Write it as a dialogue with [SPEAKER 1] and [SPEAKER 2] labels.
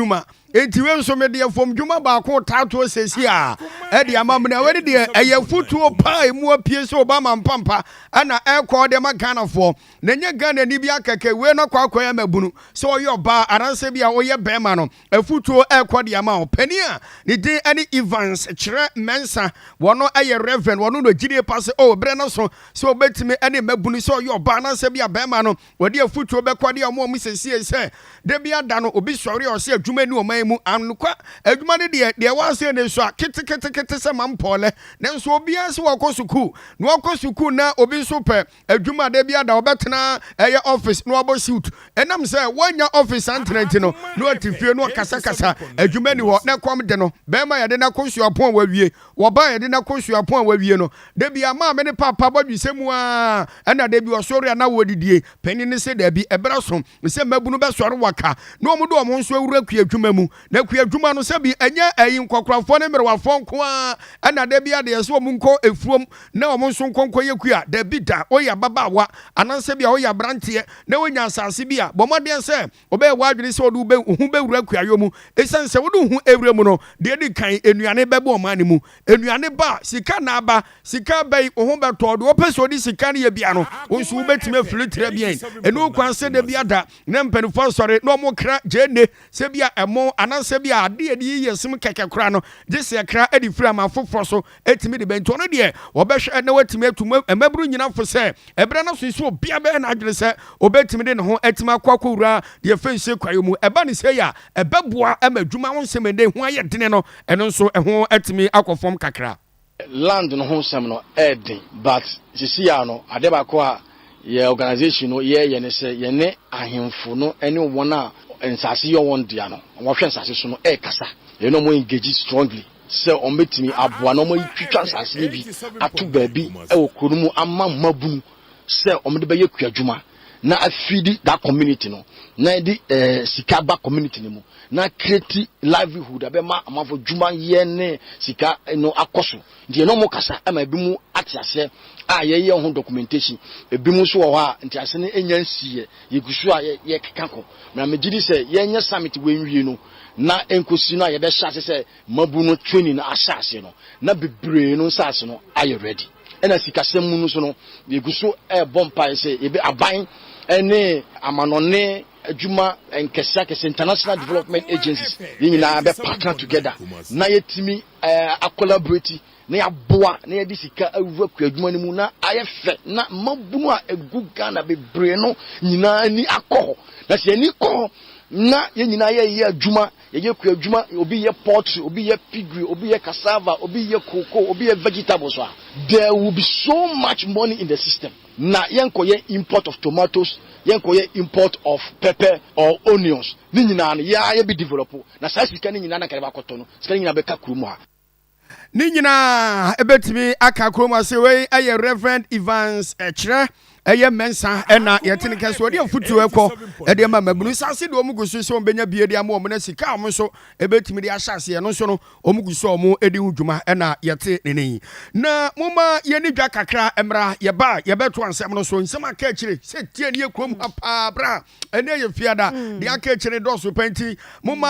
[SPEAKER 1] Dwuma enti wei nso mede afom dwuma baako taatoɔ sɛsi a ɛde ama mu na wei deɛ ɛyɛ fotuo paa emu apue sɛ Obama mpampa ɛna ɛkɔ de ma Ghanafoɔ na ɛnyɛ Ghana ni bi akɛkɛ. Wei no akɔ akɔyɛ mabunu sɛ ɔyɛ ɔbaa anaasɛ bi a ɔyɛ bɛrima no, afutuo ɛkɔ de ama wo. Panin a ne din ɛne Evans Kyerɛ Mɛnsa, wɔno ɛyɛ Reverend, wɔno no gyidie pa sɛ o berɛ no so sɛ ɔbɛtumi ɛne mabunu sɛ ɔyɛ ɔbaa anaasɛ bi a bɛrima no, wɔde afutuo bɛkɔ de ama ɔmo sɛsie sɛ da bi ada no obi sɔre a ɔsɛ adwuma ni ɔman mu anokwa adwuma no deɛ deɛ wɔasɛ ne so a ketekete sɛ ma mpɔɔlɛ, nanso obiara sɛ wɔkɔ sukuu na wɔkɔ sukuu na obi nso pɛ adwuma. Da bi ada wɔbɛtena ɛyɛ office na wɔabɔ suit, ɛnam sɛ wɔanya office antena nti no na wɔte fie na wɔkasakasa adwuma ni hɔ na ɛkɔm de no. Bɛrima yɛde no akɔ suapɔn a wawie, wɔba yɛde no akɔ suapɔn a wawie no, da bi ama me ne papa bɔdwesɛ mu a ɛna da bi ɔsɔre a na wɔdidie. Panin ne sɛ daabi, ɛberɛ so sɛ mmabunu bɛsɔre waka na wɔn de wɔn nso awura kua adwuma mu, na kua adwuma no sɛbi ɛnyɛ ɛyi nkɔkorafoɔ ne mmerewafoɔ nko a ɛna da bi adeɛ sɛ wɔn nkɔ efuom na wɔn nso nkɔ nkɔyɛ kua. Dabi da, wɔyɛ ababaawa anaasɛ bi a wɔyɛ aberanteɛ na wɔnya asase bi a, bɔ mmɔden sɛ wɔbɛyɛ wɔadwene sɛ wɔde wo ho bɛwura kuayɔ mu, ɛsiane sɛ wode wo ho awura mu no deɛ, di kan nnuane bɛbɔ ɔman no mu. Nnuane ba, sika na aba, sika bɛyi wo ho bɛtɔ deɛ wɔpɛ sɛ ɔde sika no yɛ bia no, wo nso wobɛtumi afiri tira bien. Ɛno kwan sɛ da bi ada na mpanimfoɔ asɔre na ɔmo kra gyeene sɛ bi a ɛmo anaasɛ bi a adeɛ de yiyɛ sem kɛkɛ kora no gye sɛ kra de firi ama foforɔ so ɛtumi de bɛnti. Ɔno deɛ wɔbɛhwɛ na watumi atu mmabunu nyina fo sɛ ɛberɛ no so sɛ obia bɛyɛ n'adwene sɛ obɛtumi de ne ho atumi akɔ akɔwura deɛ fɛ nsie kwaeɛ mu. Ɛba ne sɛ yɛ a ɛbɛboa ma adwuma ho nsɛm ɛnɛ ho ayɛ dene no, ɛno nso ɛho atumi akɔ fam kakra.
[SPEAKER 2] Land no ho nsɛm no ɛɛden, but sisi a no adeɛ baako a yɛ organisation no yɛyɛ ne sɛ yɛne ahemfo no ne wɔn a nsase yɛ wɔn dea no, wɔhwɛ nsase so no ɛɛkasa. Yɛne wɔn engage strongly sɛ wɔn bɛtumi aboa na wɔn atwitwa nsase no bi ato baabi ɛwɔ kuro no mu ama mmabunu sɛ wɔn de bɛyɛ kuadwuma na afidi that community no na yɛde sika ba community no mu na create livelihood abɛma amanfo dwuma yɛ ne sika no akɔ so. Nti yɛn ɔmo kasa ama ebi mu ate aseɛ a yɛyɛ ho documentation. Ebi mu nso wɔ hɔ a nti ase no enya nsiiɛ, yɛgu so a yɛkeka kɔ na megye di sɛ yɛnyɛ summit wɔ nwie no na nkosi no a yɛbɛhyɛ ase sɛ mabu no training no ahyɛ ase no na bebree no nsaase no ayɛ ready. Ɛna sikasɛm mu no so no, yɛgu so ɛrebɔ mpaeɛ sɛ yɛbɛ aban ɛne amanɔne adwuma nkɛse akɛse, international development agencies, yɛn nyinaa bɛ partner together na yɛtumi acollaborate na yɛaboa na yɛde sika awura kua adwuma no mu na ayɛ fɛ na mmabunu a egu Ghana bebree no nyinaa ani akɔ hɔ. Na sɛ yɛni kɔ hɔ na yɛn nyinaa yɛyɛ adwuma, yɛyɛ kua adwuma, obi yɛ poultry, obi yɛ piggery, obi yɛ cassava, obi yɛ cocoa, obi yɛ vegetables a, there will be so much money in the system na yɛnkɔyɛ import of tomatoes, yɛnkɔyɛ import of pepper or onions. Ne nyinaa no yɛa yɛbi develop na saa sika ne nyinaa na nkɛrɛ bakɔtɔ no, sika ne nyinaa bɛka kurom ha.
[SPEAKER 1] Ne nyinaa ɛbɛtumi aka kurom ase. Wei ɛyɛ Reverend Evans Ɛkyerɛ ɛyɛ Mɛnsa ɛna yɛte ne kɛse ɔde afotuo ɛkɔ ɛde ma mabunu nsase deɛ ɔmo gu so sɛ ɔmo bie de ama ɔmo na sika a ɔmo nso ɛbɛtumi de ahyɛ aseɛ no nso no, ɔmo gu so a ɔmo ɛdi ho dwuma. Ɛna yɛte ne ne yi na moma yɛni dwa kakra mmra. Yɛba a yɛbɛto ansɛm no so, nsɛm aka akyire sɛ tie ne yɛ kurom ha paa bra ɛnɛ yɛ fiada deɛ aka akyire dɔɔso pa nti moma